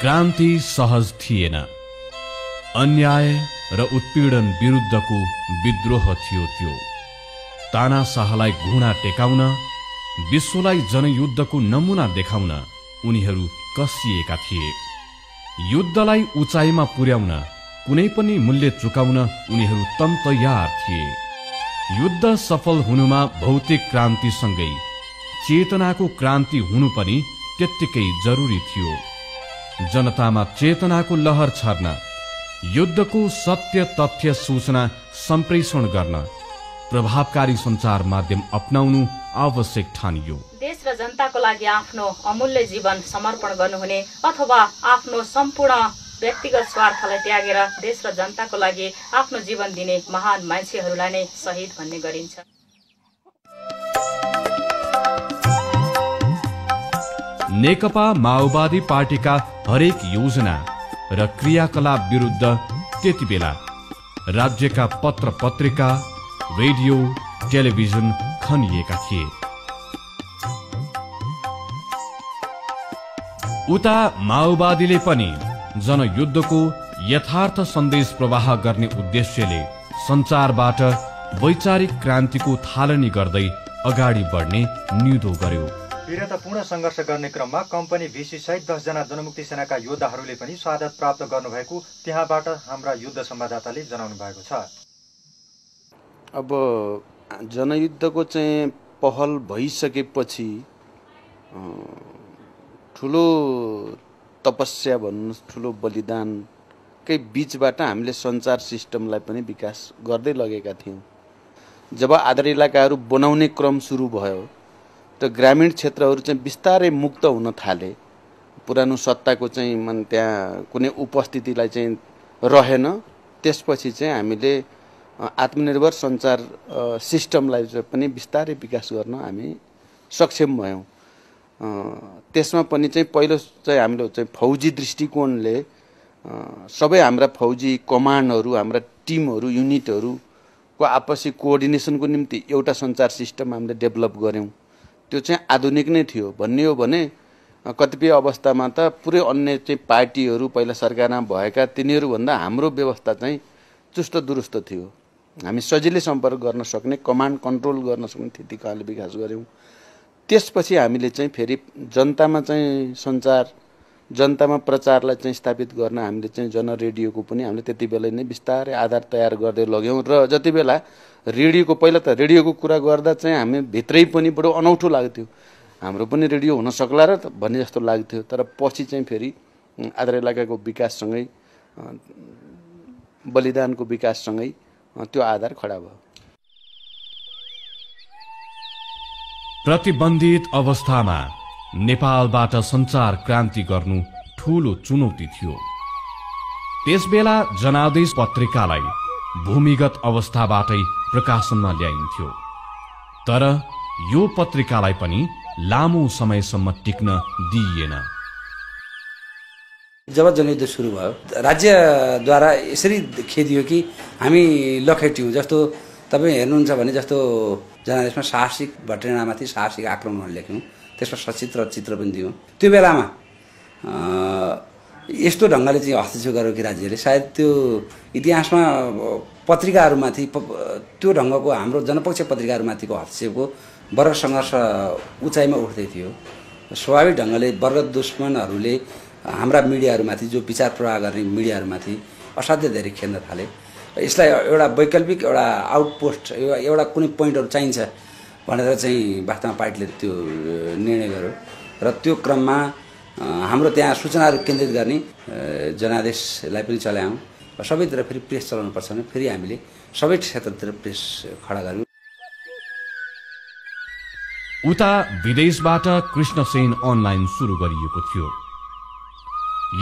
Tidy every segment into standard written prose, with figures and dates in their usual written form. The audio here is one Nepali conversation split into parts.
क्रान्ति सहज थिएन। अन्याय र उत्पीडन विरुद्धको विद्रोह थियो त्यो। तानाशाहलाई घुँडा टेकाउन, विश्वलाई जनयुद्धको नमुना देखाउन उनीहरू कसिएका थिए। युद्धलाई उचाइमा पुर्याउन कुनै पनि मूल्य चुकाउन उनीहरू तम तयार थिए। युद्ध सफल हुनुमा भौतिक क्रान्तिसँगै चेतनाको क्रान्ति हुनु पनि त्यत्तिकै जरुरी थियो। जनतामा चेतनाको लहर छर्न, युद्धको सत्य तथ्य सूचना सम्प्रेषण गर्न प्रभावकारी सञ्चार माध्यम अपनाउनु आवश्यक ठानियो। देश र जनताको लागि आफ्नो अमूल्य जीवन समर्पण गर्नुहुने अथवा आफ्नो सम्पूर्ण व्यक्तिगत स्वार्थलाई त्यागेर देश र जनताको लागि आफ्नो जीवन दिने महान मान्छेहरूलाई नै शहीद भन्ने गरिन्छ। नेकपा माओवादी पार्टीका हरेक योजना र क्रियाकलाप विरुद्ध त्यतिबेला राज्यका पत्र पत्रिका, रेडियो, टेलिभिजन खनिएका थिए। उता माओवादीले पनि जनयुद्धको यथार्थ सन्देश प्रवाह गर्ने उद्देश्यले सञ्चारबाट वैचारिक क्रान्तिको थालनी गर्दै अगाडि बढ्ने निधो गर्यो। वीरतापूर्ण सङ्घर्ष गर्ने क्रममा कम्पनी भिसी सहित 10 जना जनमुक्ति सेनाका योद्धाहरूले पनि शहादत प्राप्त गर्नुभएको त्यहाँबाट हाम्रा युद्ध संवाददाताले जनाउनु भएको छ। अब जनयुद्धको चाहिँ पहल भइसकेपछि ठुलो तपस्या भन्नु, ठुलो बलिदानकै बीचबाट हामीले सञ्चार सिस्टमलाई पनि विकास गर्दै लगेका थियौँ। जब आधार इलाकाहरू बनाउने क्रम सुरु भयो त ग्रामीण क्षेत्रहरू चाहिँ बिस्तारै मुक्त हुन थाले। पुरानो सत्ताको चाहिँ त्यहाँ कुनै उपस्थितिलाई चाहिँ रहेन। त्यसपछि चाहिँ हामीले आत्मनिर्भर सञ्चार सिस्टमलाई पनि बिस्तारै विकास गर्न हामी सक्षम भयौँ। त्यसमा पनि चाहिँ पहिलो चाहिँ हाम्रो चाहिँ फौजी दृष्टिकोणले सबै हाम्रा फौजी कमान्डहरू, हाम्रा टिमहरू, युनिटहरूको आपसी कोअर्डिनेसनको निम्ति एउटा सञ्चार सिस्टम हामीले डेभलप गऱ्यौँ। त्यो चाहिँ आधुनिक नै थियो। भन्ने हो भने कतिपय अवस्थामा त पुरै अन्य चाहिँ पार्टीहरू पहिला सरकारमा भएका तिनीहरूभन्दा हाम्रो व्यवस्था चाहिँ चुस्त दुरुस्त थियो। हामी सजिलै सम्पर्क गर्न सक्ने, कमान्ड कन्ट्रोल गर्न सक्ने त्यतिकाले विकास गऱ्यौँ। त्यसपछि हामीले चाहिँ फेरि जनतामा चाहिँ सञ्चार, जनतामा प्रचारलाई चाहिँ स्थापित गर्न हामीले चाहिँ जनरेडियोको पनि हामीले त्यति बेला नै बिस्तारै आधार तयार गर्दै लग्यौँ। र जति बेला रेडियोको, पहिला त रेडियोको कुरा गर्दा चाहिँ हामी भित्रै पनि बडो अनौठो लाग्थ्यो। हाम्रो पनि रेडियो हुन सक्ला र भन्ने जस्तो लाग्थ्यो। तर पछि चाहिँ फेरि आधार इलाकाको विकाससँगै, बलिदानको विकाससँगै त्यो आधार खडा भयो। प्रतिबन्धित अवस्थामा नेपालबाट सञ्चार क्रान्ति गर्नु ठूलो चुनौती थियो। त्यसबेला जनादेश पत्रिकालाई भूमिगत अवस्थाबाटै प्रकाशनमा ल्याइन्थ्यो। तर यो पत्रिकालाई पनि लामो समयसम्म टिक्न दिइएन। जब जनयुद्ध सुरु भयो, राज्यद्वारा यसरी खेदियो कि हामी लखेट्यौँ। जस्तो तपाईँ हेर्नुहुन्छ भने जस्तो जनादेशमा साहसिक भट्टराईमाथि साहसिक आक्रमण लेख्यौँ, त्यसमा सचित्र चित्र पनि दियौँ। त्यो बेलामा यस्तो ढङ्गले चाहिँ हस्तक्षेप गर्यो कि राज्यले, सायद त्यो इतिहासमा पत्रिकाहरूमाथि त्यो ढङ्गको हाम्रो जनपक्ष पत्रिकाहरूमाथिको हस्तक्षेपको वर्ग सङ्घर्ष उचाइमा उठ्दै थियो। स्वाभाविक ढङ्गले वर्ग दुश्मनहरूले हाम्रा मिडियाहरूमाथि, जो विचार प्रवाह गर्ने मिडियाहरूमाथि असाध्य धेरै खेल्न थाले। यसलाई एउटा वैकल्पिक एउटा आउटपोस्ट, एउटा कुनै पोइन्टहरू चाहिन्छ भनेर चाहिँ वास्तवमा पार्टीले त्यो निर्णय गर्यो। र त्यो क्रममा हाम्रो त्यहाँ सूचनाहरू केन्द्रित गर्ने जनादेशलाई पनि चलायौँ। सबैतिर फेरि प्रेस चलाउनुपर्छ भने फेरि हामीले सबै क्षेत्रतिर प्रेस खडा गर्यौँ। उता विदेशबाट कृष्णसेन अनलाइन सुरु गरिएको थियो।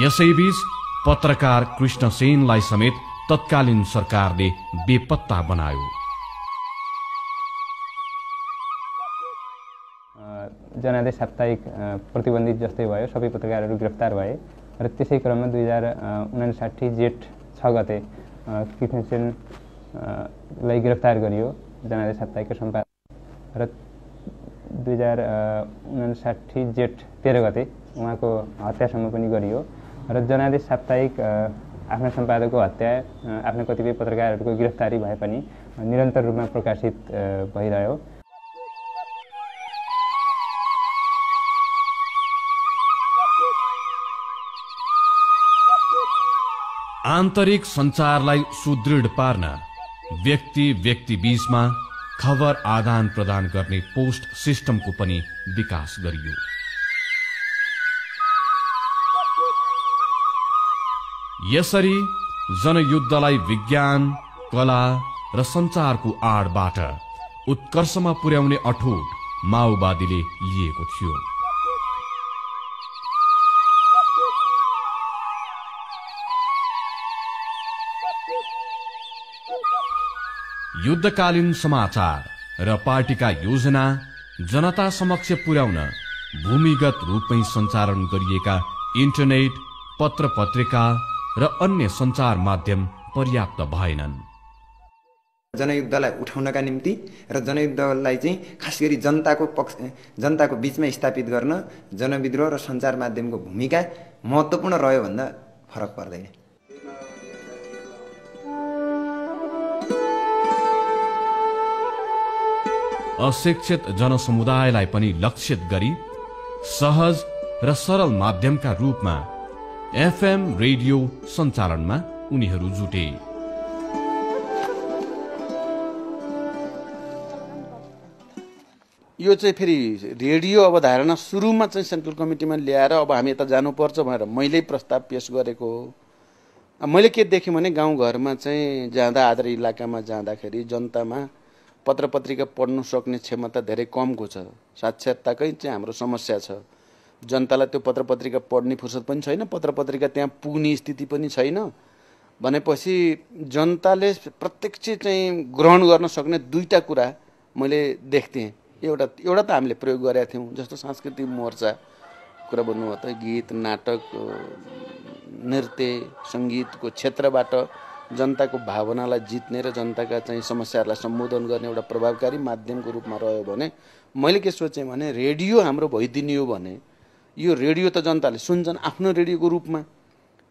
यसैबीच पत्रकार कृष्णसेनलाई समेत तत्कालीन सरकारले बेपत्ता बनायो। जनादेश साप्ताहिक प्रतिबन्धित जस्तै भयो, सबै पत्रकारहरू गिरफ्तार भए। र त्यसै क्रममा 2059 जेठ 6 गते कृष्णसेनलाई गिरफ्तार गरियो, जनादेश साप्ताहिकको सम्पादक। र 2059 जेठ 13 गते उहाँको हत्यासम्म पनि गरियो। र जनादेश साप्ताहिक आफ्ना सम्पादकको हत्या, आफ्ना कतिपय पत्रकारहरूको गिरफ्तारी भए पनि निरन्तर रूपमा प्रकाशित भइरह्यो। आन्तरिक सञ्चारलाई सुदृढ पार्न व्यक्ति बीचमा खबर आदान प्रदान गर्ने पोस्ट सिस्टमको पनि विकास गरियो। यसरी जनयुद्धलाई विज्ञान, कला र सञ्चारको आडबाट उत्कर्षमा पुर्याउने अठोट माओवादीले लिएको थियो। युद्धकालीन समाचार र पार्टीका योजना जनता समक्ष पुर्याउन भूमिगत रूपमै सञ्चालन गरिएका इन्टरनेट, पत्र पत्रिका र अन्य सञ्चार माध्यम पर्याप्त भएनन्। जनयुद्धलाई उठाउनका निम्ति र जनयुद्धलाई चाहिँ खास गरी जनताको बीचमा स्थापित गर्न जनविद्रोह र सञ्चार माध्यमको भूमिका महत्त्वपूर्ण रह्यो भन्दा फरक पर्दैन। अशिक्षित जनसमुदायलाई पनि लक्षित गरी सहज र सरल माध्यमका रूपमा एफएम रेडियो सञ्चालनमा उनीहरू जुटे। यो चाहिँ फेरि रेडियो अवधारणा सुरुमा चाहिँ सेन्ट्रल कमिटीमा ल्याएर अब हामी यता जानुपर्छ भनेर मैले प्रस्ताव पेश गरेको हो। मैले के देखेँ भने गाउँघरमा चाहिँ जाँदा, आधार इलाकामा जाँदाखेरि जनतामा पत्र पत्रिका पढ्न सक्ने क्षमता धेरै कमको छ। साक्षरताकै चाहिँ हाम्रो समस्या छ। जनतालाई त्यो पत्र पत्रिका पढ्ने फुर्सद पनि छैन, पत्र पत्रिका त्यहाँ पुग्ने स्थिति पनि छैन भनेपछि जनताले प्रत्यक्ष चाहिँ ग्रहण गर्न सक्ने दुईटा कुरा मैले देख्थेँ। एउटा त हामीले प्रयोग गरेका थियौँ, जस्तो सांस्कृतिक मोर्चा कुरा भन्नुभयो त, गीत, नाटक, नृत्य, सङ्गीतको क्षेत्रबाट जनताको भावनालाई जित्ने र जनताका चाहिँ समस्याहरूलाई सम्बोधन गर्ने एउटा प्रभावकारी माध्यमको रूपमा रह्यो भने मैले के सोचेँ भने रेडियो हाम्रो भइदिने हो भने यो रेडियो त जनताले सुन्छन् आफ्नो रेडियोको रूपमा।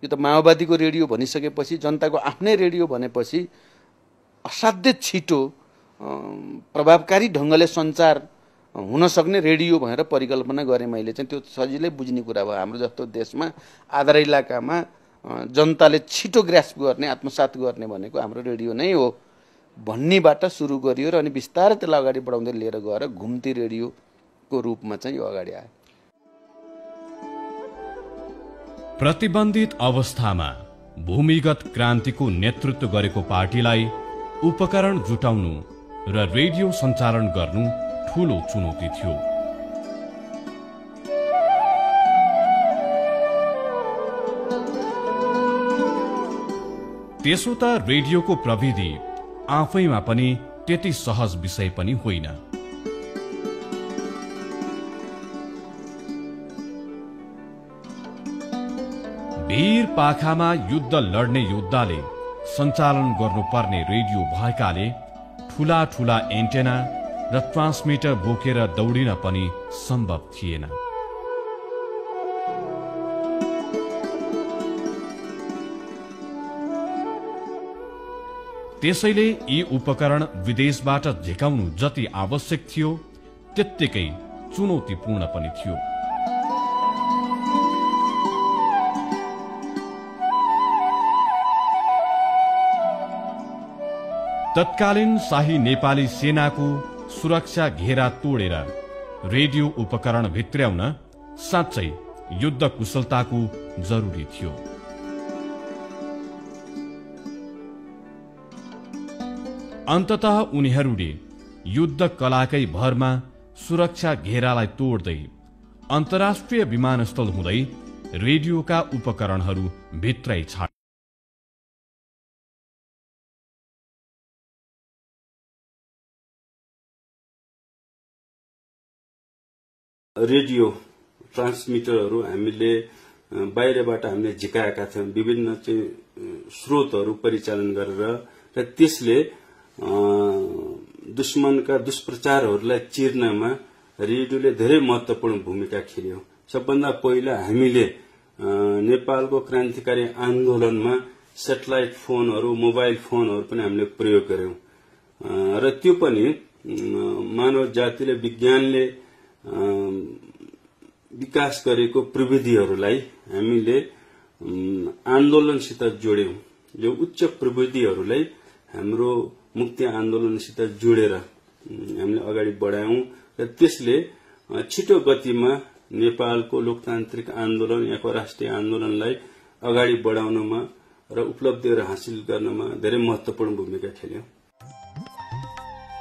यो त माओवादीको रेडियो भनिसकेपछि जनताको आफ्नै रेडियो भनेपछि असाध्यै छिटो प्रभावकारी ढङ्गले सञ्चार हुन सक्ने रेडियो भनेर परिकल्पना गरेँ मैले। चाहिँ त्यो सजिलै बुझ्ने कुरा भयो। हाम्रो जस्तो देशमा आधार इलाकामा जनताले छिटो ग्रास्प गर्ने, आत्मसात गर्ने भनेको हाम्रो रेडियो नै हो भन्नेबाट सुरु गरियो र अनि बिस्तारै त्यसलाई अगाडि बढाउँदै लिएर गएर घुम्ती रेडियोको रूपमा चाहिँ यो अगाडि आयो। प्रतिबन्धित अवस्थामा भूमिगत क्रान्तिको नेतृत्व गरेको पार्टीलाई उपकरण जुटाउनु र रेडियो सञ्चालन गर्नु ठूलो चुनौती थियो। त्यसो त रेडियोको प्रविधि आफैमा पनि त्यति सहज विषय पनि होइन। भीर पाखामा युद्ध लड्ने योद्धाले सञ्चालन गर्नुपर्ने रेडियो भएकाले ठूला ठूला एन्टेना र ट्रान्समिटर बोकेर दौडिन पनि सम्भव थिएन। त्यसैले यी उपकरण विदेशबाट झिकाउनु जति आवश्यक थियो त्यत्तिकै चुनौतीपूर्ण पनि थियो। तत्कालीन शाही नेपाली सेनाको सुरक्षा घेरा तोडेर रेडियो उपकरण भित्र्याउन साँच्चै युद्ध कुशलताको जरुरी थियो। अन्ततः उनीहरूले युद्ध कलाकै भरमा सुरक्षा घेरालाई तोड्दै अन्तर्राष्ट्रिय विमानस्थल हुँदै रेडियोका उपकरणहरू भित्रै छाडे। रेडियो ट्रान्समिटरहरू हामीले बाहिरबाट हामीले झिकाएका थियौं, विभिन्न चाहिँ स्रोतहरू परिचालन गरेर, र त्यसले दुश्मनका दुष्प्रचारहरूलाई चिर्नमा रेडियोले धेरै महत्वपूर्ण भूमिका खेल्यो। सबभन्दा पहिला हामीले नेपालको क्रान्तिकारी आन्दोलनमा सेटेलाइट फोनहरू मोबाइल फोनहरू पनि हामीले प्रयोग गर्यौं र त्यो पनि मानव जातिले विज्ञानले विकास गरेको प्रविधिहरूलाई हामीले आन्दोलनसित जोड्यौं। यो उच्च प्रविधिहरूलाई हाम्रो मुक्ति आन्दोलनसित जोडेर हामीले अगाडि बढायौं र त्यसले छिटो गतिमा नेपालको लोकतान्त्रिक आन्दोलन यहाँको राष्ट्रिय आन्दोलनलाई अगाडि बढाउनमा र उपलब्धिहरू हासिल गर्नमा धेरै महत्वपूर्ण भूमिका खेल्यो।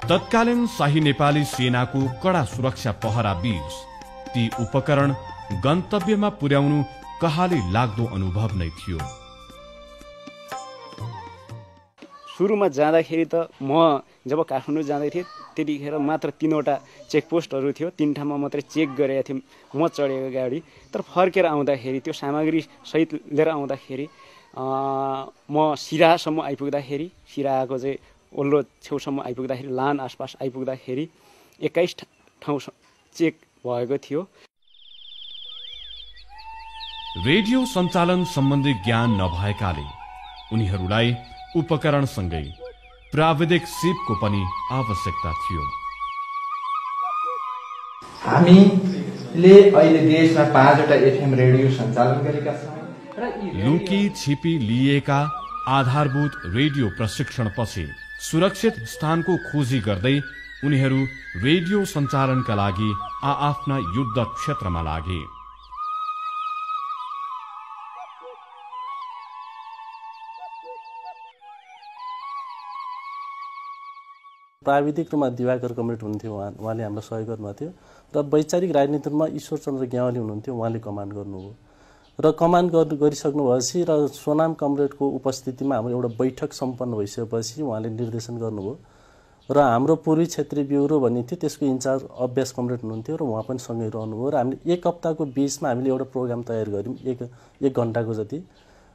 तत्कालीन शाही नेपाली सेनाको कड़ा सुरक्षा पहरा बीच ती उपकरण गन्तव्यमा पुर्याउनु कहाली लाग्दो अनुभव नै थियो। सुरुमा जाँदाखेरि त म जब काठमाडौँ जाँदै थिएँ त्यतिखेर मात्र 3वटा चेकपोस्टहरू थियो, 3 ठाउँमा मात्रै चेक गरेका थिएँ म चढेको गाडी। तर फर्केर आउँदाखेरि त्यो सामग्री सहित लिएर आउँदाखेरि म सिराहासम्म आइपुग्दाखेरि, सिराहाको चाहिँ ओल्लो छेउसम्म आइपुग्दाखेरि, लान आसपास आइपुग्दाखेरि 21 ठाउँ चेक भएको थियो। रेडियो सञ्चालन सम्बन्धी ज्ञान नभएकाले उनीहरूलाई उपकरणसँगै प्राविधिक सिपको पनि आवश्यकता थियो। हामीले अहिले देशमा 5वटा FM रेडियो सञ्चालन गरेका छौँ। लुकी छिपी लिएका आधारभूत रेडियो प्रशिक्षणपछि सुरक्षित स्थानको खोजी गर्दै उनीहरू रेडियो सञ्चालनका लागि आआफ्ना युद्ध क्षेत्रमा लागे। प्राविधिक रूपमा दिवाकर कमरेड हुनुहुन्थ्यो, उहाँले हामीलाई सहयोग गर्नुभएको थियो र वैचारिक राजनीतिमा ईश्वरचन्द्र ग्यावाली हुनुहुन्थ्यो, उहाँले कमान्ड गर्नुभयो र कमान्ड गरिसक्नु भएपछि र सोनाम कमरेडको उपस्थितिमा हाम्रो एउटा बैठक सम्पन्न भइसकेपछि उहाँले निर्देशन गर्नुभयो र हाम्रो पूर्वी क्षेत्रीय ब्युरो भन्ने थियो, त्यसको इन्चार्ज अभ्यास कमरेड हुनुहुन्थ्यो र उहाँ पनि सँगै रहनुभयो र हामीले 1 हप्ताको बीचमा हामीले एउटा प्रोग्राम तयार गऱ्यौँ, एक घण्टाको जति।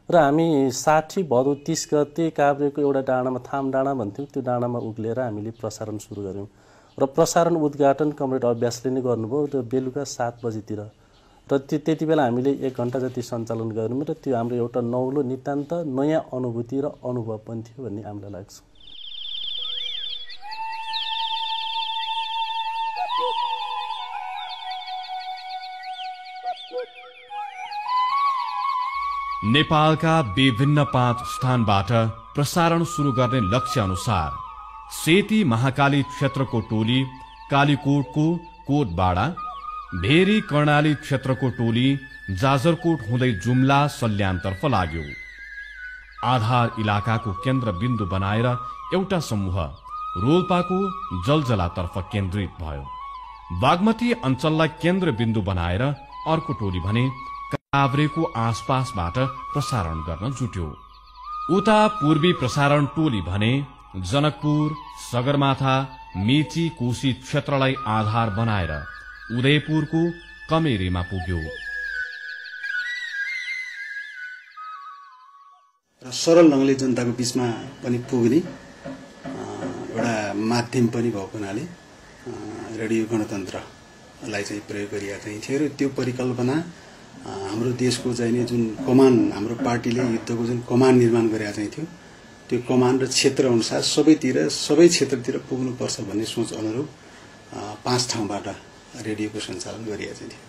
र हामी 60 भदौ 30 गते काभ्रेको एउटा डाँडामा, थाम डाँडा भन्थ्यौँ, त्यो डाँडामा उक्लेर हामीले प्रसारण सुरु गऱ्यौँ र प्रसारण उद्घाटन कमरेड अभ्यासले नै गर्नुभयो र बेलुका 7 बजीतिर र त्यति बेला हामीले 1 घण्टा जति सञ्चालन गऱ्यौँ र त्यो हाम्रो एउटा नौलो नितान्त नयाँ अनुभूति र अनुभव पनि थियो भन्ने हामीलाई लाग्छ। नेपालका विभिन्न 5 स्थानबाट प्रसारण सुरु गर्ने लक्ष्य अनुसार सेती महाकाली क्षेत्रको टोली कालीकोटको कोटबाडा, भेरी कर्णाली क्षेत्रको टोली जाजरकोट हुँदै जुम्ला सल्यानतर्फ लाग्यो। आधार इलाकाको केन्द्रबिन्दु बनाएर एउटा समूह रोल्पाको जलजलातर्फ केन्द्रित भयो। बागमती अञ्चललाई केन्द्रबिन्दु बनाएर अर्को टोली भने काभ्रेको आसपासबाट प्रसारण गर्न जुट्यो। उता पूर्वी प्रसारण टोली भने जनकपुर, सगरमाथा, मेची, कोशी क्षेत्रलाई आधार बनाएर उदयपुरको कमेरीमा पुग्यो। सरल ढङ्गले जनताको बीचमा पनि पुग्ने एउटा माध्यम पनि भएको हुनाले रेडियो गणतन्त्रलाई चाहिँ प्रयोग गरिएको चाहिँ थियो र त्यो परिकल्पना हाम्रो देशको चाहिँ जुन कमान, हाम्रो पार्टीले युद्धको जुन कमान निर्माण गरेका चाहिँ थियो, त्यो कमान र क्षेत्र अनुसार सबै क्षेत्रतिर पुग्नुपर्छ भन्ने सोच अनुरूप 5 ठाउँबाट रेडियोको सञ्चालन गरिएको चाहिँ थियो।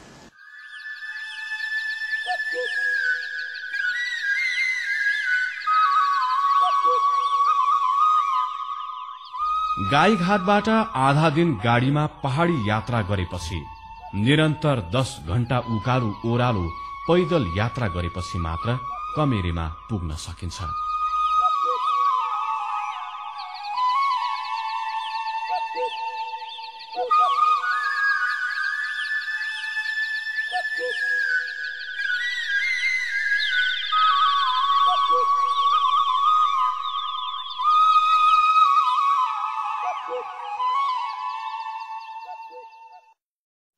गाईघाटबाट आधा दिन गाडीमा पहाडी यात्रा गरेपछि निरन्तर 10 घण्टा उकालो ओह्रालो पैदल यात्रा गरेपछि मात्र कमेरीमा पुग्न सकिन्छ।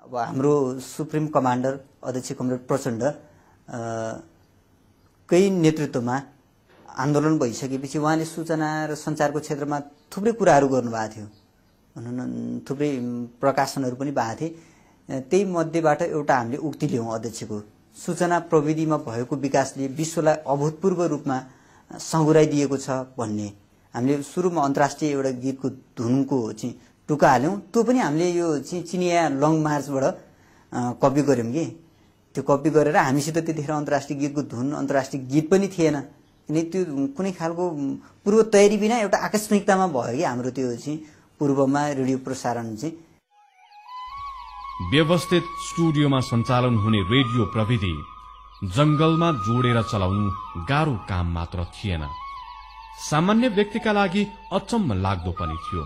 अब हाम्रो सुप्रिम कमान्डर अध्यक्ष कमरेड प्रचण्ड कै नेतृत्वमा आन्दोलन भइसकेपछि उहाँले सूचना र सञ्चारको क्षेत्रमा थुप्रै कुराहरू गर्नुभएको थियो, थुप्रै प्रकाशनहरू पनि भएको थिए। त्यही मध्येबाट एउटा हामीले उक्ति ल्याउँ अध्यक्षको सूचना प्रविधिमा भएको विकासले विश्वलाई अभूतपूर्व रूपमा सङ्घुराइदिएको छ भन्ने हामीले सुरुमा अन्तर्राष्ट्रिय एउटा गीतको धुनको चाहिँ टुका हाल्यौँ। त्यो पनि हामीले यो चिनिया लङ मार्चबाट कपी गऱ्यौँ कि त्यो कपी गरेर हामीसित त्यतिखेर अन्तर्राष्ट्रिय गीतको धुन अन्तर्राष्ट्रिय गीत पनि थिएन, किनकि त्यो कुनै खालको पूर्व तयारी बिना एउटा आकस्मिकतामा भयो कि हाम्रो त्यो चाहिँ पूर्वमा रेडियो प्रसारण चाहिँ। व्यवस्थित स्टुडियोमा सञ्चालन हुने रेडियो प्रविधि जंगलमा जोडेर चलाउनु गाह्रो काम मात्र थिएन, सामान्य व्यक्तिका लागि अचम्म लाग्दो पनि थियो।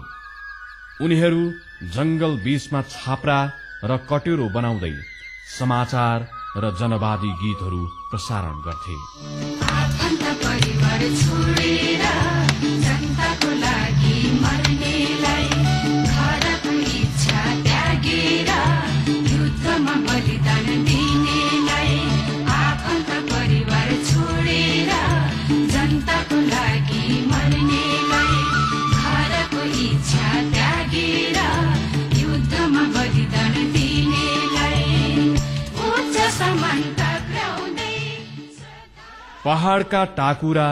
उनीहरू जंगल बीचमा छाप्रा र कटेरो बनाउँदै समाचार र जनवादी गीतहरू प्रसारण गर्थे। पहाड़का टाकुरा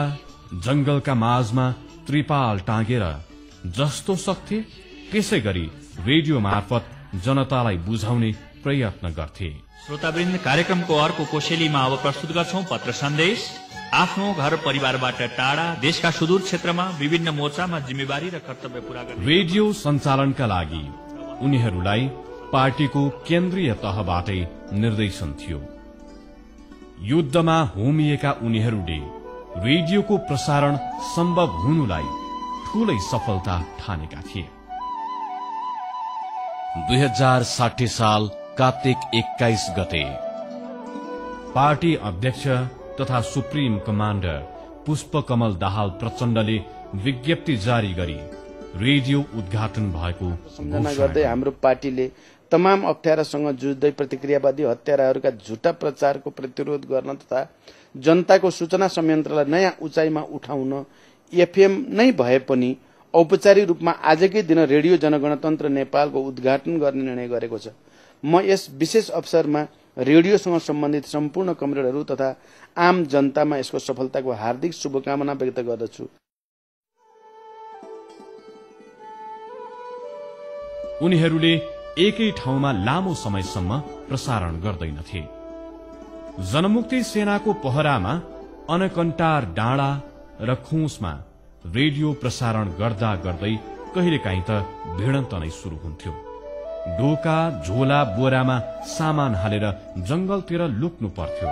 जंगलका माझमा त्रिपाल टाँगेर जस्तो सक्थे त्यसै गरी रेडियो मार्फत जनतालाई बुझाउने प्रयत्न गर्थे। श्रोतावृन्द, कार्यक्रमको अर्को कोसेलीमा अब प्रस्तुत गर्छौं पत्र सन्देश। आफ्नो घर परिवारबाट टाढा देशका सुदूर क्षेत्रमा विभिन्न मोर्चामा जिम्मेवारी र कर्तव्य पूरा गर्ने रेडियो सञ्चालनका लागि उनीहरूलाई पार्टीको केन्द्रीय तहबाटै निर्देशन थियो। युद्धमा होमिएका उनीहरूले रेडियोको प्रसारण सम्भव हुनुलाई ठूलै सफलता ठानेका थिए। 2060 साल कार्तिक 21 गते पार्टी अध्यक्ष तथा सुप्रिम कमाण्डर पुष्पकमल दाहाल प्रचण्डले विज्ञप्ति जारी गरी रेडियो उद्घाटन भएको सम्झना गर्दै हाम्रो पार्टीले तमाम अप्ठ्यारासँग जुझ्दै प्रतिक्रियावादी हत्याराहरूका झुटा प्रचारको प्रतिरोध गर्न तथा जनताको सूचना संयन्त्रलाई नयाँ उचाइमा उठाउन एफएम नै भए पनि औपचारिक रूपमा आजकै दिन रेडियो जनगणतन्त्र नेपालको उद्घाटन गर्ने निर्णय गरेको छ। म यस विशेष अवसरमा रेडियोसँग सम्बन्धित सम्पूर्ण कमरेडहरू तथा आम जनतामा यसको सफलताको हार्दिक शुभकामना व्यक्त गर्दछु। उनीहरूले एकै ठाउँमा लामो समयसम्म प्रसारण गर्दैनथे। जनमुक्ति सेनाको पहरामा अनकन्टार डाँडा र खुसमा रेडियो प्रसारण गर्दा गर्दै कहिलेकाहीँ त भिडन्त नै सुरु हुन्थ्यो। ढोका झोला बोरामा सामान हालेर जंगलतिर लुक्नु पर्थ्यो।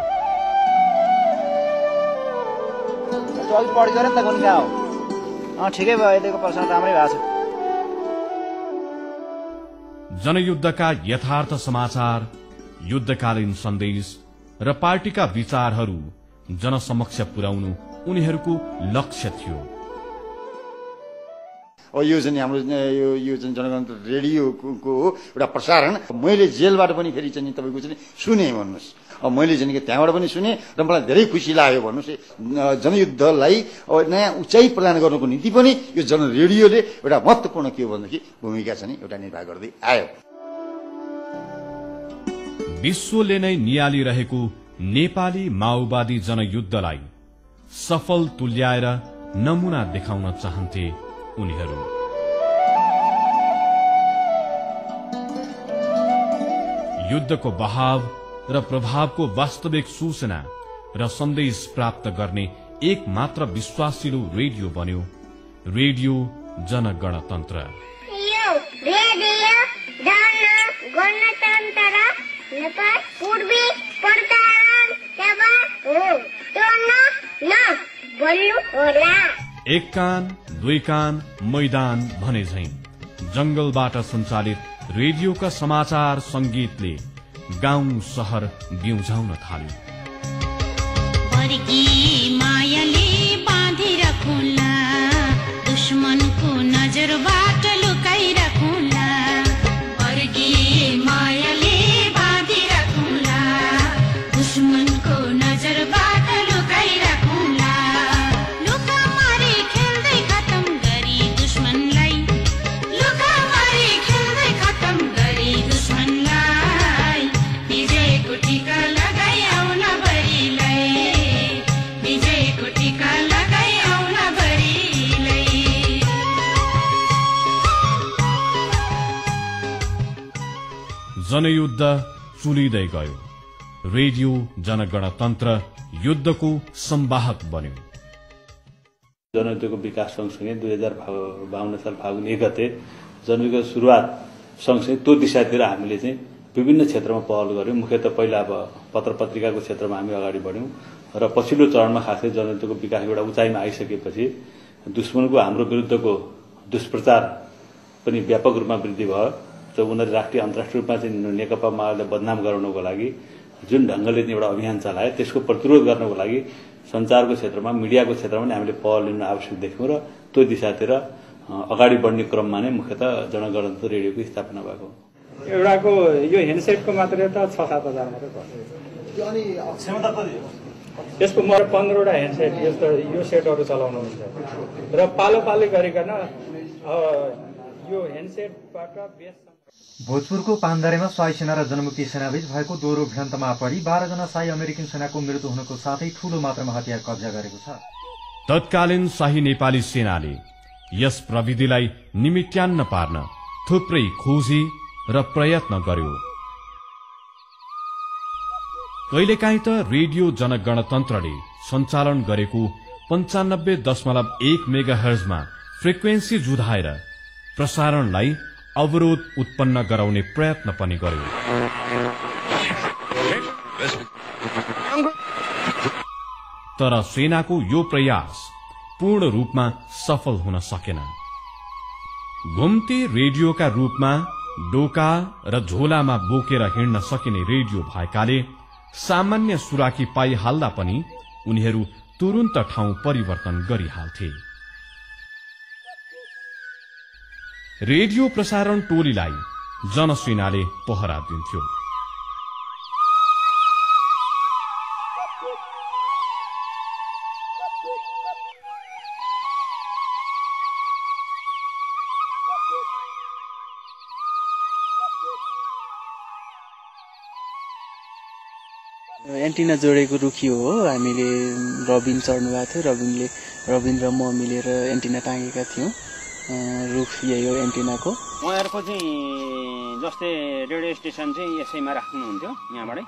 जनयुद्धका यथार्थ समाचार, युद्धकालीन सन्देश र पार्टीका विचारहरू जनसमक्ष पुर्याउनु उनीहरूको लक्ष्य थियो। यो चाहिँ हाम्रो यो चाहिँ जनगणतन्त्र रेडियोको एउटा प्रसारण मैले जेलबाट पनि फेरि चाहिँ तपाईँको चाहिँ सुने भन्नुहोस्। अब मैले चाहिँ त्यहाँबाट पनि सुने र मलाई धेरै खुसी लाग्यो भन्नुहोस्। जनयुद्धलाई नयाँ उचाइ प्रदान गर्नुको निम्ति पनि यो जनरेडियोले एउटा महत्त्वपूर्ण के हो भनेदेखि भूमिका चाहिँ एउटा निर्वाह गर्दै आयो। विश्वले नै नियालिरहेको नेपाली माओवादी जनयुद्धलाई सफल तुल्याएर नमुना देखाउन चाहन्थे उनीहरू। युद्धको बहाव र प्रभावको वास्तविक सूचना र सन्देश प्राप्त गर्ने एक मात्र विश्वासिलो रेडियो बन्यो रेडियो जनगणतन्त्र। एक कान दुई कान मैदान भने झैं जंगलबाट सञ्चालित रेडियोका समाचार संगीतले गाउँ शहर बिउझाउन थाल्यो। मायाले बाँधिरखुला दुश्मनको नजरबाट लुकाइरखुला। मायाले बाँधिरखुला दुश्मनको नजरबाट लुकाइरखुला। लुकामारी खेल्दै खतम गरी दुश्मनलाई, लुकामारी खेल्दै खतम गरी दुश्मनलाई विजयको टीका लगाइ आउन जनयुद्ध चुलिँदै गयो। रेडियो जनगणतन्त्र युद्धको संवाहक बन्यो। जनयुद्धको विकास सँगसँगै 2052 साल फागुन 1 गते जनयुद्धको सुरुवात सँगसँगै त्यो दिशातिर हामीले चाहिँ विभिन्न क्षेत्रमा पहल गर्यौं। मुख्यतः पहिला अब पत्र पत्रिकाको क्षेत्रमा हामी अगाडि बढ्यौं र पछिल्लो चरणमा खासै जनयुद्धको विकास एउटा उचाइमा आइसकेपछि दुश्मनको हाम्रो विरुद्धको दुष्प्रचार पनि व्यापक रूपमा वृद्धि भयो। त उनीहरूले राष्ट्रिय अन्तर्राष्ट्रिय रूपमा चाहिँ नेकपा माओवादीलाई बदनाम गराउनको लागि जुन ढंगले एउटा अभियान चलाए त्यसको प्रतिरोध गर्नको लागि सञ्चारको क्षेत्रमा मिडियाको क्षेत्रमा पनि हामीले पहल लिन आवश्यक देख्यौं र त्यो दिशातिर अगाडि बढ्ने क्रममा नै मुख्यतः जनगणतन्त्र रेडियोको स्थापना भएको हो। एउटाको यो ह्यान्डसेटको मात्रै त 6-7 हजार मात्रै पर्छ। अनि क्षमता कति हो यसको? म 15वटा ह्यान्डसेट यो सेटहरू चलाउनु हुन्छ र पालो पालो गरिकन यो ह्यान्डसेटबाट बेस। भोजपुरको पानदारेमा शाही सेना र जनमुक्ति सेनाबीच भएको दोहोरो भिडन्तमा परि 12 जना शाही अमेरिकन सेनाको मृत्यु हुनुको साथै ठूलो मात्रामा हतियार कब्जा गरेको छ। तत्कालीन शाही नेपाली सेनाले यस प्रविधिलाई निमित्यान्न पार्न थुप्रै खोजी र प्रयत्न गर्यो। कहिलेकाहीँ त रेडियो जनगणतन्त्रले सञ्चालन गरेको 95.1 मेगाहर्जमा फ्रिक्वेन्सी जुधाएर प्रसारणलाई अवरोध उत्पन्न गराउने प्रयत्न पनि गर्यो। तर सेनाको यो प्रयास पूर्ण रूपमा सफल हुन सकेन। घुम्ती रेडियोका रूपमा डोका र झोलामा बोकेर हिँड्न सकिने रेडियो भएकाले सामान्य सुराकी पाइहाल्दा पनि उनीहरू तुरुन्त ठाउँ परिवर्तन गरिहाल्थे। रेडियो प्रसारण टोलीलाई जनसेनाले पहरा दिन्थ्यो। एन्टिना जोडेको रुखी हो। हामीले रबिन चढ्नु भएको थियो। रबिन र म मिलेर एन्टिना टाँगेका थियौँ। रुख यही हो एन्टिनाको। उहाँहरूको चाहिँ जस्तै रेडियो स्टेसन चाहिँ यसैमा राख्नुहुन्थ्यो, यहाँबाटै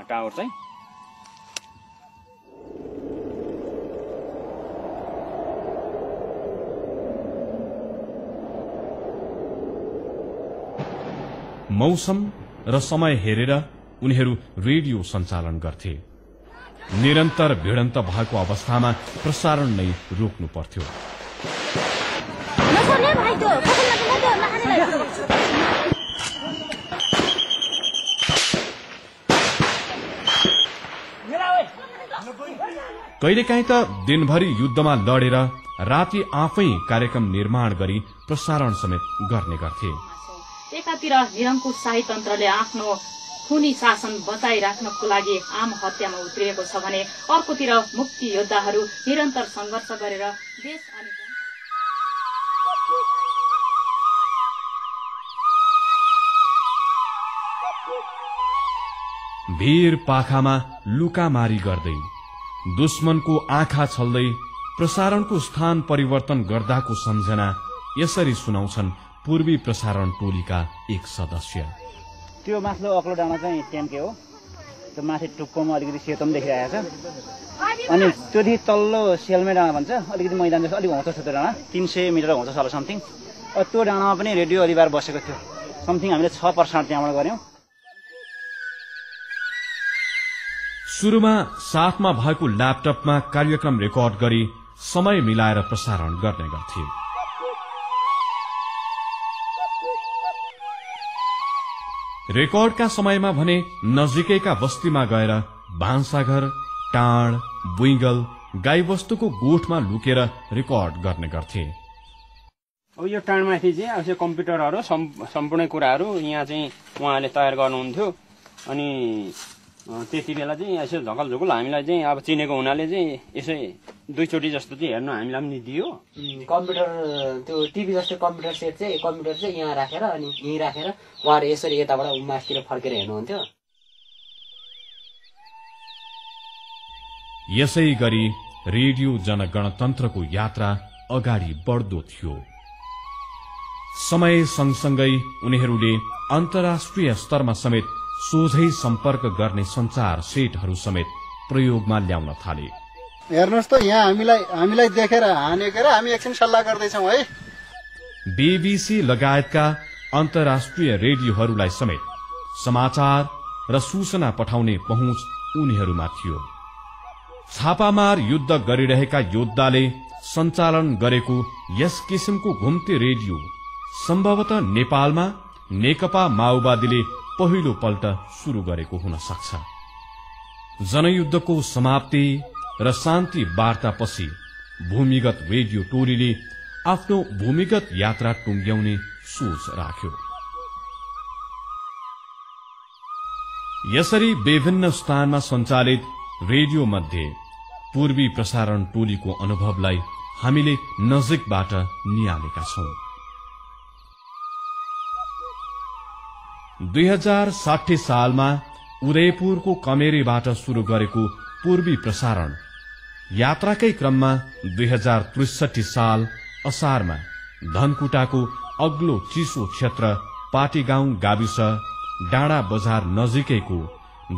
टावर चाहिँ। मौसम र समय हेरेर उनीहरू रेडियो सञ्चालन गर्थे। निरन्तर भिडन्त भएको अवस्थामा प्रसारण नै रोक्नु पर्थ्यो। कहिलेकाहीँ त दिनभरि युद्धमा लडेर राति आफै कार्यक्रम निर्माण गरी प्रसारण समेत गर्ने गर्थे। एकातिर निरङ्कुश शाही तन्त्रले आफ्नो खुनी शासन बचाइराख्नको लागि आम हत्यामा उत्रिएको छ भने अर्कोतिर मुक्ति योद्धाहरू निरन्तर संघर्ष गरेर देश अनि भीर पाखामा लुकामारी गर्दै दुश्मनको आँखा छल्दै प्रसारणको स्थान परिवर्तन गर्दाको सम्झना यसरी सुनाउँछन् पूर्वी प्रसारण टोलीका एक सदस्य। त्यो माथिल्लो अग्लो डाँडा चाहिँ ट्याम्के हो। त्यो माथि टुप्पोमा अलिकति सेतो पनि देखिरहेको छ। अनि त्योदेखि तल्लो सेलमै डाँडा भन्छ, अलिकति मैदान जस्तो अलिक होचो छ त्यो डाँडा, 300 मिटर होचो छ होला समथिङ। त्यो डाँडामा पनि रेडियो अधिबार बसेको थियो। समथिङ हामीले 6 प्रसारण त्यहाँबाट गर्यौं। सुरुमा साथमा भएको ल्यापटपमा कार्यक्रम रेकर्ड गरी समय मिलाएर प्रसारण गर्ने गर्थे। रेकर्डका समयमा भने नजिकैका बस्तीमा गएर भान्साघर, टाँड, बुइगल, गाईवस्तुको गोठमा लुकेर रेकर्ड गर्ने गर्थे। अब यो टाँडमाथि चाहिँ अब कम्प्युटरहरू सम्पूर्ण कुराहरू यहाँ चाहिँ उहाँले तयार गर्नुहुन्थ्यो। अनि त्यति बेला चाहिँ यसो झकलझुकल हामीलाई चाहिँ अब चिनेको हुनाले चाहिँ यसै 2 चोटि जस्तो चाहिँ हेर्न हामीलाई पनि दियो। कम्प्युटर त्यो टिभी जस्तो कम्प्युटर सेट चाहिँ कम्प्युटर चाहिँ यहाँ राखेर अनि यहीँ राखेर उहाँहरू यसरी यताबाट मासतिर फर्केर हेर्नुहुन्थ्यो। यसै गरी रेडियो जनगणतन्त्रको यात्रा अगाडि बढ्दो थियो। समय सँगसँगै उनीहरूले अन्तर्राष्ट्रिय स्तरमा समेत सोझै सम्पर्क गर्ने सञ्चार सेटहरू समेत प्रयोगमा ल्याउन थाले। हेर्नुहोस् त यहाँ हामीलाई देखेर हानेर हामी एकछिन सल्लाह गर्दैछौँ है। बीबीसी लगायतका अन्तर्राष्ट्रिय रेडियोहरूलाई समेत समाचार र सूचना पठाउने पहुँच उनीहरूमा थियो। छापामार युद्ध गरिरहेका योद्धाले सञ्चालन गरेको यस किसिमको घुम्ते रेडियो सम्भवतः नेपालमा नेकपा माओवादीले पहिलो पल्ट सुरु गरेको हुन सक्छ। जनयुद्धको समाप्ति र शान्ति वार्तापछि भूमिगत रेडियो टोलीले आफ्नो भूमिगत यात्रा टुंग्याउने सोच राख्यो। यसरी विभिन्न स्थानमा सञ्चालित रेडियो मध्ये पूर्वी प्रसारण टोलीको अनुभवलाई हामीले नजिकबाट निहालेका छौं। 2060 सालमा उदयपुरको कमेरीबाट सुरु गरेको पूर्वी प्रसारण यात्राकै क्रममा 2063 साल असारमा धनकुटाको अग्लो चिसो क्षेत्र पाटीगाउँ गाविस डाँडा बजार नजिकैको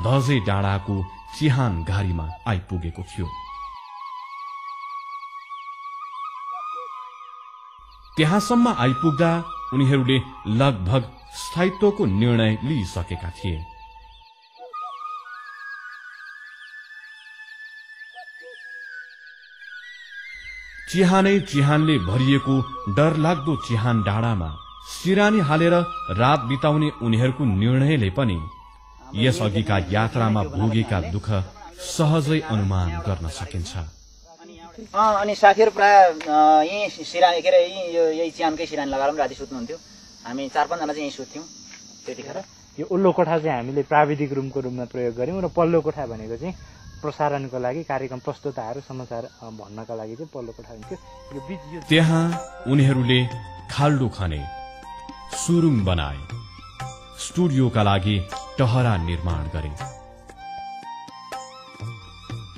धजे डाँडाको चिहान घारीमा आइपुगेको थियो। त्यहाँसम्म आइपुग्दा उनीहरूले लगभग स्थायित्वको निर्णय लिइसकेका थिए। चिहानले भरिएको डरलाग्दो चिहान डाँडामा सिरानी हालेर रात बिताउने उनीहरूको निर्णयले पनि यस अघिका यात्रामा भोगेका दुःख सहजै अनुमान गर्न सकिन्छ। अनि साथीहरू प्राय यही सिरानी के अरे यही चिहानकै सिरानी लगाएर पनि राति सुत्नुहुन्थ्यो। हामी 4-5 जना चाहिँ यही सुत्थ्यौँ त्यतिखेर। यो उल्लो कोठा चाहिँ हामीले प्राविधिक रुमको रूपमा प्रयोग गर्यौं र पल्लो कोठा भनेको चाहिँ प्रसारणको लागि कार्यक्रम प्रस्तुताहरू समाचार भन्नका लागि चाहिँ पल्लो कोठा हुन्थ्यो। यो बीच त्यहाँ उनीहरूले खाल्डो खने, सुरुङ बनाए, स्टुडियोका लागि टहरा निर्माण गरे,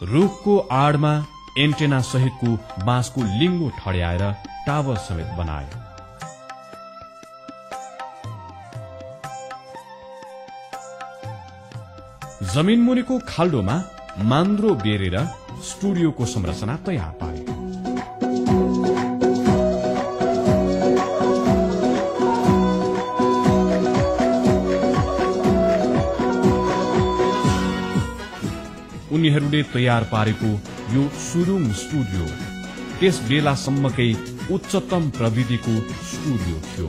रुखको आडमा एन्टेना सहितको बाँसको लिङ्गो ठड्याएर टावर समेत बनाए। जमिन मुनिको खाल्डोमा मान्द्रो बेरेर स्टुडियोको संरचना तयार पारे। उनीहरूले तयार पारेको यो सुरुङ स्टुडियो त्यस बेलासम्मकै उच्चतम प्रविधिको स्टुडियो थियो।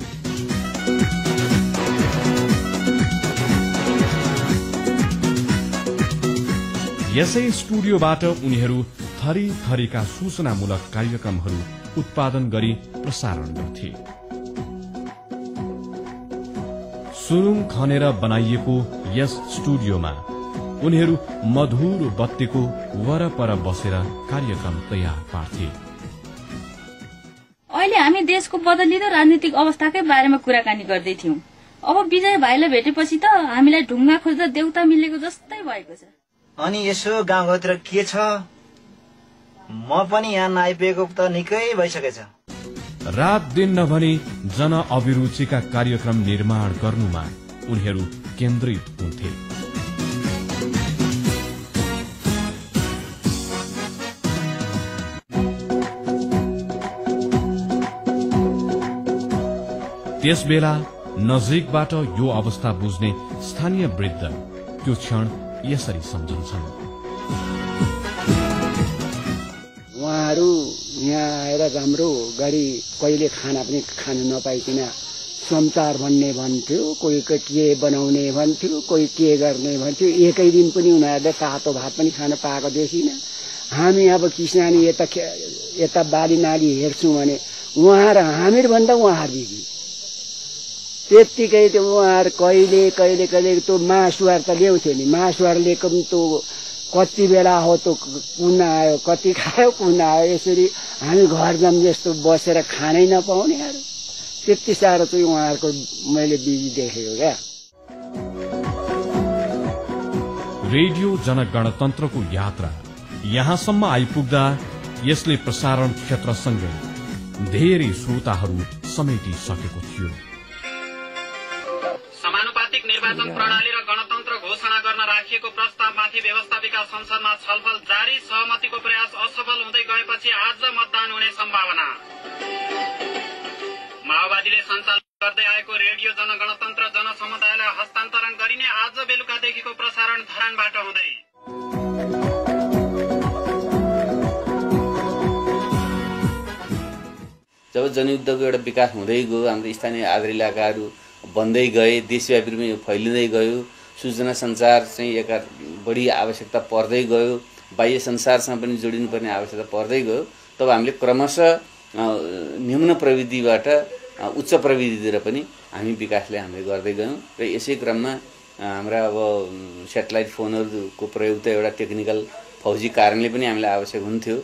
यसै स्टुडियोबाट उनीहरू थरी थरीका सूचनामूलक कार्यक्रमहरू उत्पादन गरी प्रसारण गर्थे। सुरुङ खनेर बनाइएको यस स्टुडियोमा उनीहरू मधुर बत्तीको वरपर बसेर कार्यक्रम तयार पार्थे। अहिले हामी देशको बदलिँदो राजनीतिक अवस्थाकै बारेमा कुराकानी गर्दै थियौं। अब विजय भाइलाई भेटेपछि त हामीलाई ढुङ्गा खोज्दा देउता मिलेको जस्तै भएको छ। अनि यसो गाउँघरतिर के छ? म पनि यहाँ नआइपुगेको त निकै भइसकेछ। रात दिन नभनी जन अभिरुचिका कार्यक्रम निर्माण गर्नुमा उनीहरू केन्द्रित हुन्थे। त्यसबेला नजिकबाट यो अवस्था बुझ्ने स्थानीय वृद्ध त्यो क्षण यसरी सम्झन्छन्। उहाँहरू यहाँ आएर राम्रो गरी कहिले खाना पनि खान नपाइकन समाचार भन्ने भन्थ्यो, कोही के बनाउने भन्थ्यो, कोही के गर्ने भन्थ्यो। एकै दिन पनि उनीहरूले तातो भात पनि खान पाएको देखिन। हामी अब किसानी यता बाली नाली हेर्छौँ भने उहाँ र हामीभन्दा उहाँहरू बिजी। त्यत्तिकै त्यो उहाँहरू कहिले कहिले कहिले त्यो मासुहरू त ल्याउँथ्यो नि, मासुहरू ल्याएको पनि त्यो कति बेला हो त्यो कुन आयो, कति खायो कुन आयो, यसरी हामी घर जाम जस्तो बसेर खानै नपाउनेहरू। त्यति साह्रो चाहिँ उहाँहरूको मैले बिजी देखेको क्या। रेडियो जनगणतन्त्रको यात्रा यहाँसम्म आइपुग्दा यसले प्रसारण क्षेत्रसँगै धेरै श्रोताहरू समेटिसकेको थियो। समानुपातिक निर्वाचन प्रणाली र गणतन्त्र घोषणा गर्न राखिएको प्रस्तावमाथि व्यवस्थापिका संसदमा छलफल जारी, सहमतिको प्रयास असफल हुँदै गएपछि आज मतदान हुने सम्भावना। माओवादीले सञ्चालन गर्दै आएको रेडियो जनगणतन्त्र जनसमुदायलाई हस्तान्तरण गरिने, आज बेलुकादेखिको प्रसारण धरानबाट हुँदै। जब जनयुद्धको एउटा विकास हुँदै गयो, हाम्रो स्थानीय आधार इलाकाहरू बन्दै गए, देशव्यापी रूपमा यो फैलिँदै गयो, सूचना सञ्चार चाहिँ एका बढी आवश्यकता पर्दै गयो, बाह्य संसारसँग पनि जोडिनुपर्ने आवश्यकता पर्दै गयो, तब हामीले क्रमशः निम्न प्रविधिबाट उच्च प्रविधितिर पनि हामी विकासले हामीले गर्दै गयौँ। र यसै क्रममा हाम्रा अब सेटेलाइट फोनहरूको प्रयोग त एउटा टेक्निकल फौजी कारणले पनि हामीलाई आवश्यक हुन्थ्यो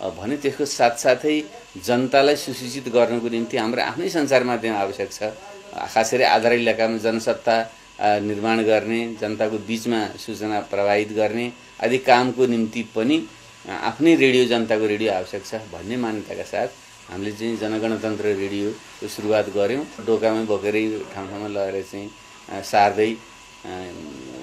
भने त्यसको साथसाथै जनतालाई सुसूचित गर्नको निम्ति हाम्रो आफ्नै सञ्चार माध्यम आवश्यक छ। खास गरी आधार इलाकामा जनसत्ता निर्माण गर्ने, जनताको बीचमा सूचना प्रवाहित गर्ने आदि कामको निम्ति पनि आफ्नै रेडियो, जनताको रेडियो आवश्यक छ भन्ने मान्यताका साथ हामीले चाहिँ जनगणतन्त्र रेडियोको सुरुवात गऱ्यौँ। डोकामै बोकेरै ठाउँ ठाउँमा लगेर चाहिँ सार्दै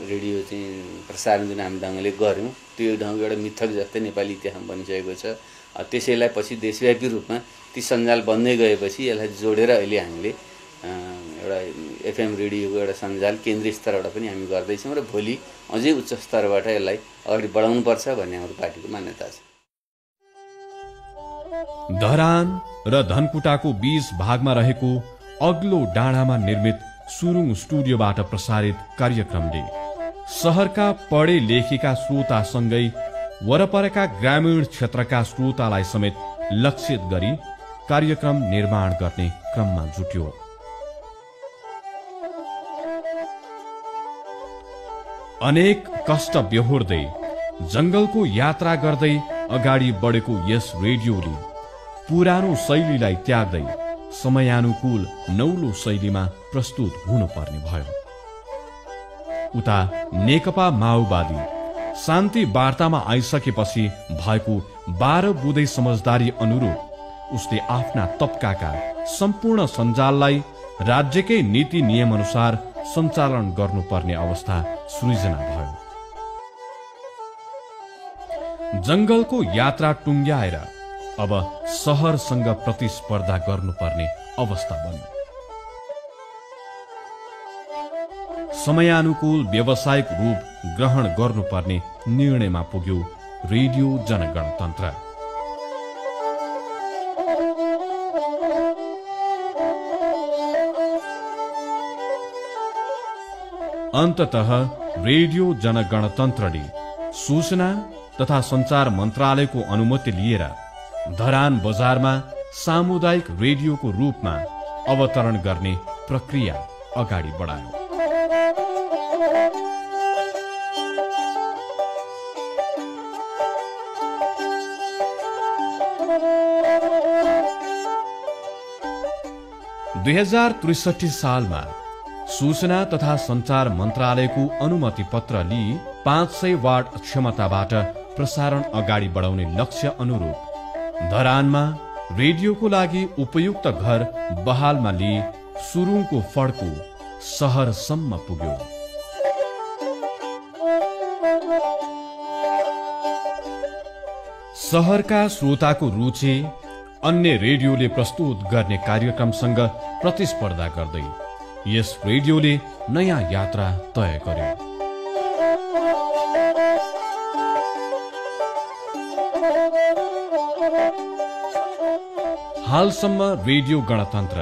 रेडियो चाहिँ प्रसारण जुन हामी ढङ्गले गऱ्यौँ, त्यो ढङ्ग एउटा मिथक जस्तै नेपाली इतिहासमा बनिसकेको छ। त्यसैलाई पछि देशव्यापी रूपमा ती सञ्जाल बन्दै गएपछि यसलाई जोडेर अहिले हामीले एउटा एफएम रेडियोको एउटा सञ्जाल केन्द्रीय स्तरबाट पनि हामी गर्दैछौँ र भोलि अझै उच्च स्तरबाट यसलाई अगाडि बढाउनुपर्छ भन्ने हाम्रो पार्टीको मान्यता छ। धरान र धनकुटाको बीच भागमा रहेको अग्लो डाँडामा निर्मित सुरुङ स्टुडियोबाट प्रसारित कार्यक्रमले शहरका पढे लेखेका श्रोतासँगै वरपरका ग्रामीण क्षेत्रका श्रोतालाई समेत लक्षित गरी कार्यक्रम निर्माण गर्ने क्रममा जुट्यो। अनेक कष्ट बेहोर्दै जंगलको यात्रा गर्दै अगाडि बढेको यस रेडियोले पुरानो शैलीलाई त्याग्दै समयानुकूल नौलो शैलीमा प्रस्तुत हुनुपर्ने भयो। उता नेकपा माओवादी शान्ति वार्तामा आइसकेपछि भएको 12 बुँदै समझदारी अनुरूप उसले आफ्ना तबकाका सम्पूर्ण सञ्जाललाई राज्यकै नीति नियम अनुसार सञ्चालन गर्नुपर्ने अवस्था सृजना भयो। जंगलको यात्रा टुङ्ग्याएर अब शहरसँग प्रतिस्पर्धा गर्नुपर्ने अवस्था बन्यो। समयानुकूल व्यावसायिक रूप ग्रहण गर्नुपर्ने निर्णयमा पुग्यो रेडियो जनगणतन्त्र। अन्ततः रेडियो जनगणतन्त्रले सूचना तथा सञ्चार मन्त्रालयको अनुमति लिएर धरान बजारमा सामुदायिक रेडियोको रूपमा अवतरण गर्ने प्रक्रिया अगाडि बढायो। (2063) सालमा सूचना तथा सञ्चार मन्त्रालयको अनुमति पत्र लिई 500 वाट क्षमताबाट प्रसारण अगाडि बढाउने लक्ष्य अनुरूप धरानमा रेडियोको लागि उपयुक्त घर बहालमा लिई सुरुङको फड्को शहरसम्म पुग्यो। शहरका श्रोताको रुचि अन्य रेडियोले प्रस्तुत गर्ने कार्यक्रमसँग प्रतिस्पर्धा गर्दै यस रेडियोले नयाँ यात्रा तय गर्यो। हालसम्म रेडियो गणतन्त्र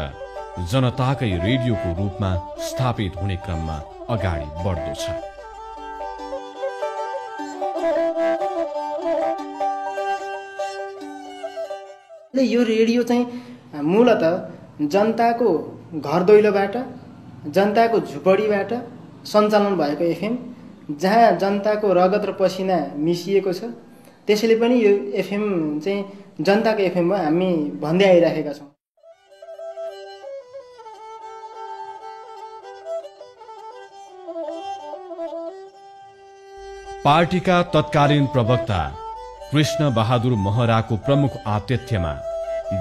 जनताकै रेडियोको रूपमा स्थापित हुने क्रममा अगाडि बढ्दो छ। यो रेडियो चाहिँ मूलतः जनताको घर दैलोबाट, जनताको झुपडीबाट सञ्चालन भएको एफएम, जहाँ जनताको रगत र पसिना मिसिएको छ। त्यसैले पनि यो एफएम चाहिँ जनताको एफएम हो हामी भन्दै आइराखेका छौँ। पार्टीका तत्कालीन प्रवक्ता कृष्ण बहादुर महराको प्रमुख आतिथ्यमा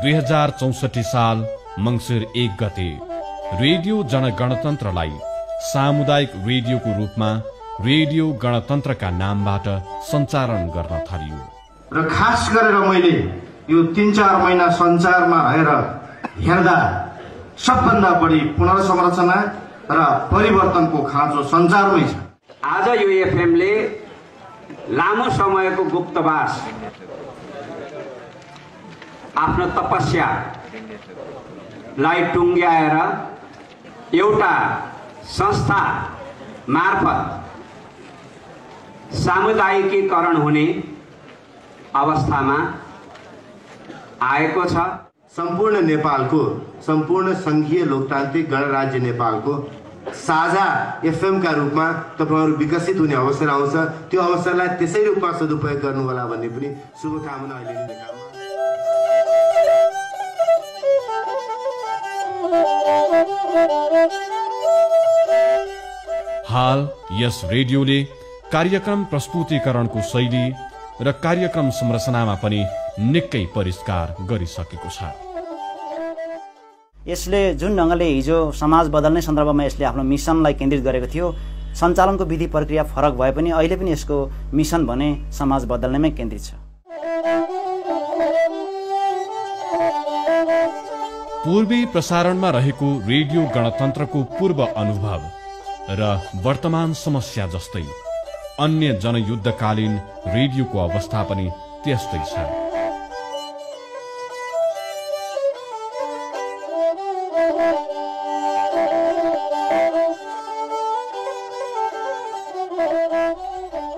2064 साल मंसिर 1 गते रेडियो जनगणतन्त्रलाई सामुदायिक रेडियोको रूपमा रेडियो गणतन्त्रका नामबाट सञ्चालन गर्न थालियो। र खास गरेर मैले यो 3-4 महिना सञ्चारमा रहेर हेर्दा सबभन्दा बढी पुनर्संरचना र परिवर्तनको खाँचो सञ्चारमै छ। आज यो एफएमले लामो समयको गुप्तवास आफ्नो तपस्यालाई टुङ्ग्याएर एउटा संस्था मार्फत सामुदायिकीकरण हुने अवस्थामा आएको छ। सम्पूर्ण नेपालको, सम्पूर्ण संघीय लोकतान्त्रिक गणराज्य नेपालको साझा एफएम का रूपमा तपाईहरु विकसित हुने अवसर आउँछ। त्यो अवसरलाई त्यसै रूपमा सदुपयोग गर्नु होला भन्ने पनि शुभकामना अहिले नै देखाउँ। हाल यस रेडियोले कार्यक्रम प्रस्तुतीकरणको शैली र कार्यक्रम संरचनामा पनि निकै परिष्कार गरिसकेको छ। यसले जुन ढङ्गले हिजो समाज बदल्ने सन्दर्भमा यसले आफ्नो मिसनलाई केन्द्रित गरेको थियो, सञ्चालनको विधि प्रक्रिया फरक भए पनि अहिले पनि यसको मिसन भने समाज बदल्नेमै केन्द्रित छ। पूर्वी प्रसारणमा रहेको रेडियो गणतन्त्रको पूर्व अनुभव र वर्तमान समस्या जस्तै अन्य जनयुद्धकालीन रेडियोको अवस्था पनि त्यस्तै छ।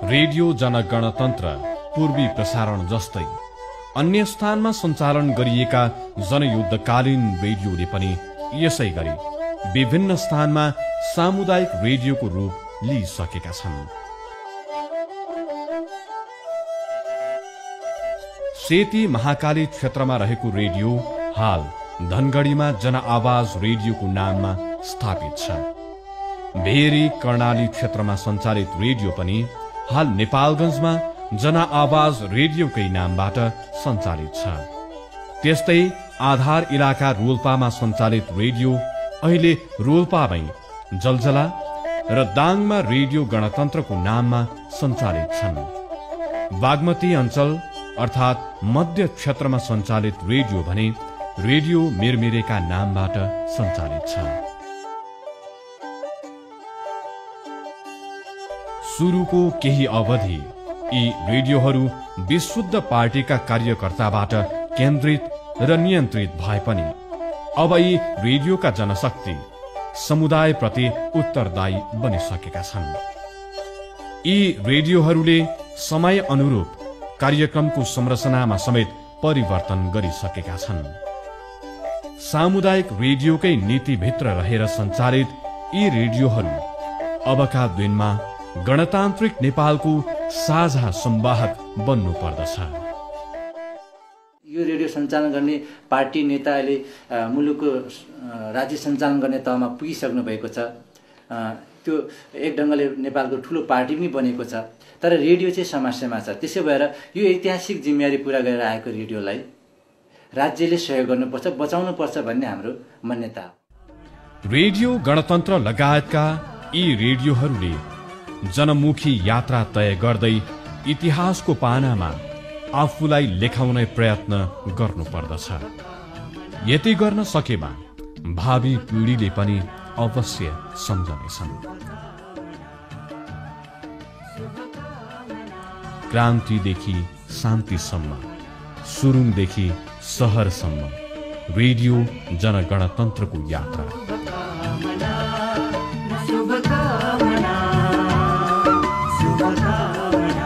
रेडियो जनगणतन्त्र पूर्वी प्रसारण जस्तै अन्य स्थानमा सञ्चालन गरिएका जनयुद्धकालीन रेडियोले पनि यसै गरी विभिन्न स्थानमा सामुदायिक रेडियोको रूप लिइसकेका छन्। सेती महाकाली क्षेत्रमा रहेको रेडियो हाल धनगढीमा जनआवाज रेडियोको नाममा स्थापित छ। भेरी कर्णाली क्षेत्रमा सञ्चालित रेडियो पनि हाल नेपालगञ्जमा जनआवाज रेडियोकै नामबाट सञ्चालित छ। त्यस्तै आधार इलाका रोल्पामा सञ्चालित रेडियो अहिले रोल्पामै जलजला र दाङमा रेडियो गणतन्त्रको नाममा सञ्चालित छन्। बागमती अञ्चल अर्थात् मध्य क्षेत्रमा सञ्चालित रेडियो भने रेडियो मिरमिरेका नामबाट सञ्चालित छ। सुरुको केही अवधि यी रेडियोहरू विशुद्ध पार्टीका कार्यकर्ताबाट केन्द्रित र नियन्त्रित भए पनि अब यी रेडियोका जनशक्ति समुदायप्रति उत्तरदायी बनिसकेका छन्। यी रेडियोहरूले समय अनुरूप कार्यक्रमको संरचनामा समेत परिवर्तन गरिसकेका छन्। सामुदायिक रेडियोकै नीतिभित्र रहेर सञ्चालित यी रेडियोहरू अबका दिनमा गणतान्त्रिक नेपालको साझा संवाहक बन्नु पर्दछ। यो रेडियो सञ्चालन गर्ने पार्टी नेताले मुलुकको राज्य सञ्चालन गर्ने तहमा पुगिसक्नु भएको छ। त्यो एक ढङ्गले नेपालको ठुलो पार्टी पनि बनेको छ। तर रेडियो चाहिँ समस्यामा छ। त्यसै भएर यो ऐतिहासिक जिम्मेवारी पूरा गरेर आएको रेडियोलाई राज्यले सहयोग गर्नुपर्छ, बचाउनुपर्छ भन्ने हाम्रो मान्यता हो। रेडियो गणतन्त्र लगायतका यी रेडियोहरूले जनमुखी यात्रा तय गर्दै इतिहासको पानामा आफूलाई लेखाउने प्रयत्न गर्नुपर्दछ। यति गर्न सकेमा भावी पिढीले पनि अवश्य सम्झनेछन्। क्रान्तिदेखि शान्तिसम्म, सुरुङदेखि सहरसम्म रेडियो जनगणतन्त्रको यात्रा। शुभकामना, शुभकामना।